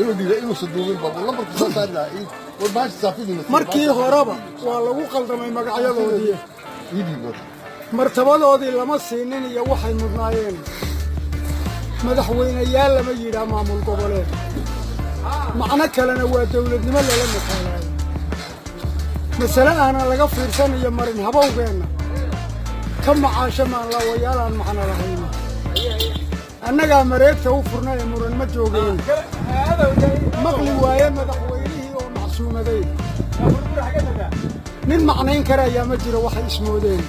Inuu diiday inuusan duubin ba lambarku soo saari lahaa war baasha saafidina. Markii horeba waa lagu qaldamay magacyadoodii. Ii dhiib. Martabadoodii lama siinin iyo waxay mudnaayeen. Madaxweyneyaal lama yidhaa maamul goboleed, macno kalena waa dawladnimo lala mataalaayo. Masale aanan laga fiirsan iyo marin habowgeenna ka macaasho maanlaawayaal aan macno lahayn. Annagaa mareegta u furna ee muran ma joogeen. Maqli waaye madaxweynihii oo macsuumaday. Nin macnayn karayaa ma jiro waxay ismoodeen.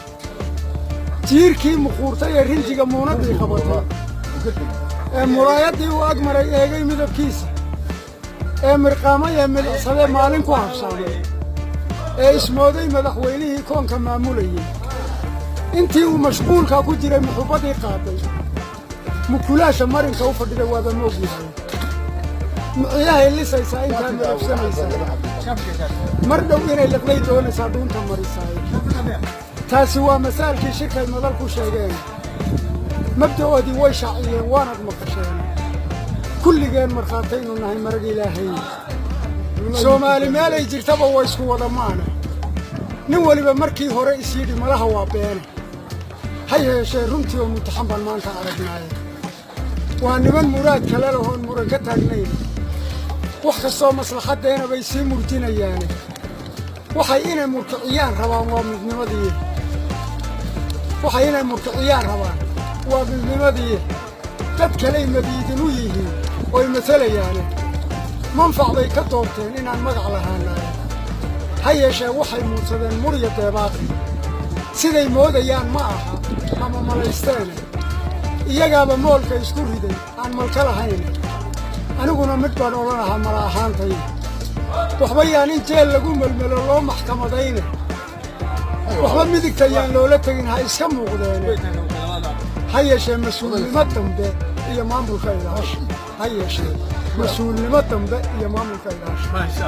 Jiirkii muquurtay ee rinjiga muunadii qabatay ee muraayaddii uu ag maray eegay midabkiisa ee mirqaamay ee milicsadee maalin ku habsaamay ee ismooday madaxweynihii koonka maamulayey, intii uu mashquulka ku jiray muxubbadii qaaday mukulaasha marinka u fadhida waaba moogyahay. Muciyahay lisaysaa intaa midabsanaysaa, mar dhow inay liqday doonaysaa dhuunta marisaay. Taasi waa masaalkii shirkay madal ku sheegeen. Mabda'oodii way shaaciyeen, waanad maqasheen. Kulligeen markhaataynu nahay, marag Ilaahay. Soomaali meelay jirtaba waa isku wada maane. Nin weliba markii hore is yidhi malaha waa beene, ha yeeshee runtii oo mutaxan baan maanta aragnaaye. Waa niman muraad kale lahoon muran ka taagnayn. Wax kastoo maslaxaddeena bay sii murjinayaane. Waxay inay murkiciyaan rabaan waa midnimadii. Waxay inay murkiciyaan rabaan waa midnimadii. Dad kaley madiidin u yihiin oy matalayaane. Manfac bay ka doorteen inaan magac lahaanaaye. Ha yeeshee waxay muudsadeen murya deebaaqi. Siday moodayaan ma aha ama malaysteene. Iyagaaba moolka isku riday aan malka lahayn. Aniguna mid baan odhan ahaa mala ahaantay: waxba yaan in jeel lagu melmelo loo maxkamadayne, waxba midigta yaan loola tegin, ha iska muuqdeene. Ha yeeshee mas-uulnimo dambe iyo maamulka ilaasha. Ha yeeshee mas-uulnimo dambe iyo maamulka ilaasha.